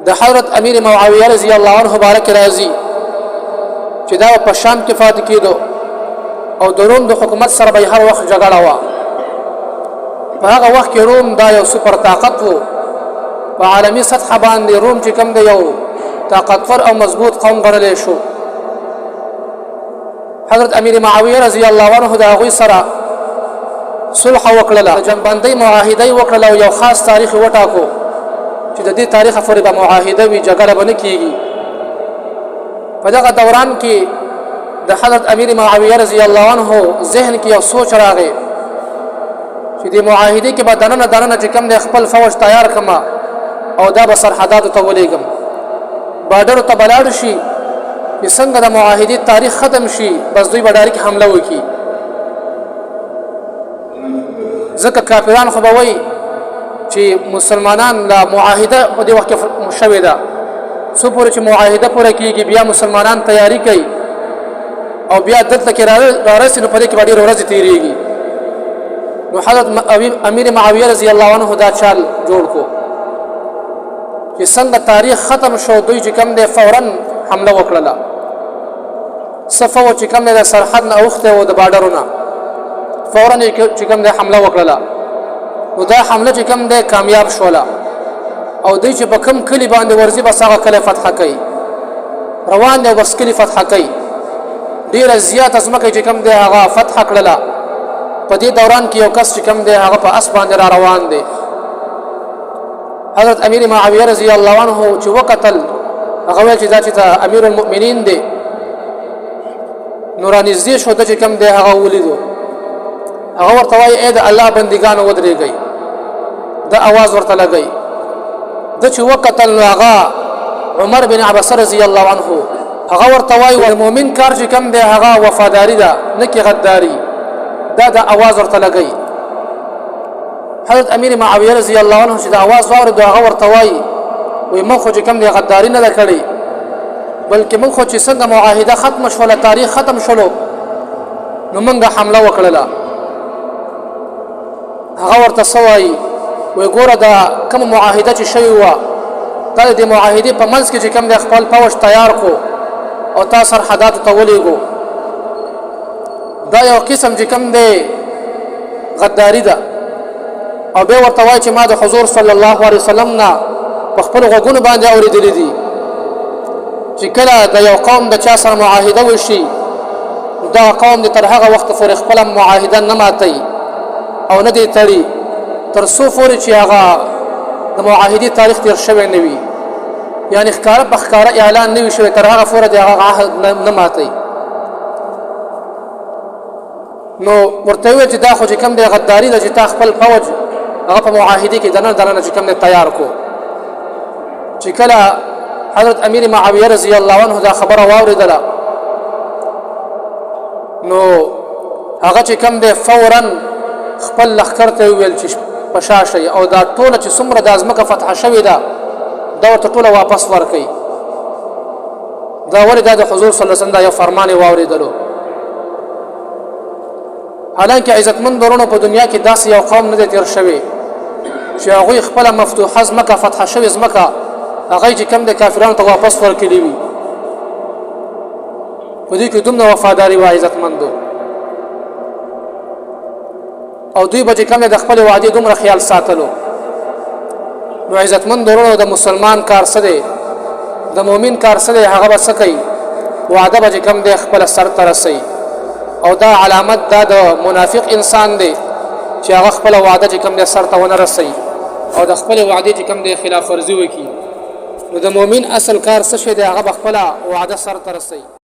د حضرت امیر معاویه رضی الله عنه بارک راځي چې دا په شام کې فاتح کېدو او د روم د حکومت سره به هر وخت جګړه وه. په هغه وخت کې روم دا یو سپر طاقت وو، په عالمي سطح باندې روم چې کوم دی یو طاقتور او مضبوط قوم ګڼلی شو. حضرت امیر معاویه رضی الله عنه د هغوی سره صلح وکړله، د جنګبندۍ معاهده یې وکړله او یو خاص تاریخ یې وټاکو چې د دې تاریخه پورې به معاهده وي، جګړه به نه کیږي. په دغه دوران کې د حضرت امیر معاویه رضی الله عنه ذهن کې یو سوچ راغی چې د معاهدې کې به دننه دننه چې کوم دی خپل فوج تیار کما او دا به سرحداتو ته ولېږم، بارډرو ته به لاړ شي چې څنګه د معاهدې تاریخ ختم شي بس دوی به ډایرکټ حمله وکړي. ځکه کافران خو به وایي چې مسلمانان لا معاهده په دې وخت کې شوې ده، څو پورې چې معاهده پوره کیږي بیا مسلمانان تیاری کوي او بیا دلته کې رارسي، نو په دې کې به ډېرې ورځې تېرېږي. نو حضرت امیر معاویه رضی الله عنه دا چال جوړ کو چې څنګه تاریخ ختم شو دوی چې کوم دی فورا حمله وکړله. صفه و چې کوم دی د سرحد نه اوښتی و، د بارډرونه فورا یې چې کوم دی حمله وکړله. نو دا حمله چې کوم دی کامیاب شوله او دوی چې په کوم کلي باندې ورځي بس هغه کلی فتح کوي، روان دی بس کلی فتح کوي. ډیره زیاته ځمکه چې کوم دی هغه فتح کړله. په دې دوران کې یو کس چې کوم دی هغه په اس باندې را روان دی. حضرت امیر معاویه رضی الله عنه چې وکتل هغه ویل چې دا چې امیر المؤمنین دی. نو را نږدې شو، د چې کوم دی هغه ولیدو، هغه ورته وایي ای د الله بندګانو ودرېږئ. د اواز ورته لګی. د چې وکتل نو هغه عمر بن عبس رضی الله عنه، هغه ورته وایي د مؤمن کار چې کوم دی هغه وفاداری ده نه کې غداری. دا د اواز ورته لګی. حضرت امیر معاویه رضی الله عنه چې د اواز واورېدو هغه ورته وایي وایي موږ خو چې کوم دی غداري نه ده کړې، بلکې موږ خو چې څنګه معاهده ختمه شوله، تاریخ ختم شولو، نو موږ حمله وکړله. هغه ورته څه وایي؟ وایي ګوره دا کومه معاهده چې شوې وه تا د دې معاهدې په منځ کې چې کوم دی خپل فوج تیار کو او تا سرحداتو ته ولېږو، دا یو قسم چې کوم دی غداری ده. او بیا ورته وایي چې ما د حضور صلی الله علیه وسلم نه په خپل غوږونو باندې اورېدلي دي چې کله د یو قوم د چا سره معاهده وشي دا قوم دې تر هغه وخت پورې خپله معاهده نه ماتوي او نه دې تړي تر څو پورې چې هغه د معاهدې تاریخ تېر شوی نه وي، یعنې ښکاره په ښکاره اعلان نه وي شوی، تر هغه پورې دې هغه عهد نه ماتوي. نو ورته ویل چې دا خو چې کوم دی غداري ده چې تا خپل فوج هغه په معاهدې کې دننه دننه چې کوم دی تیار کو. چې کله حضرت امیر معاویه رضی الله عنه دا خبره واورېدله نو هغه چې کوم دی فورا خپل لښکر ته وویل چې په شا شئ او دا ټوله چې څومره دا ځمکه فتح شوې ده دا ورته ټوله واپس ورکړئ. دا ولې؟ دا د حضور صلی الله علیه وسلم دا یو فرمان یې واورېدلو. حالانکه عزتمند ورونو په دنیا کې داسې یو قوم نه دی تېر شوی چې هغوی خپله مفتوحه ځمکه، فتح شوې ځمکه، هغه چې کوم د کافرانو ته واپس ورکړي وي. په دې کې دومره وفاداري وه عزتمندو، او دوی به چې کوم د خپلې وعدې دومره خیال ساتلو. نو عزتمند ورونو د مسلمان کار څه دی، د مؤمن کار څه دی؟ هغه به څه کوي؟ وعده به چې کوم دی خپله سر ته رسوي. او دا علامت دا د منافق انسان دی چې هغه خپله وعده چې کوم دی سر ته ونه رسوي او د خپلې وعدې چې کوم دی خلاف ورزي وکړي. نو د مؤمن اصل کار څه شی دی؟ هغه به خپله وعده سر ته رسوي.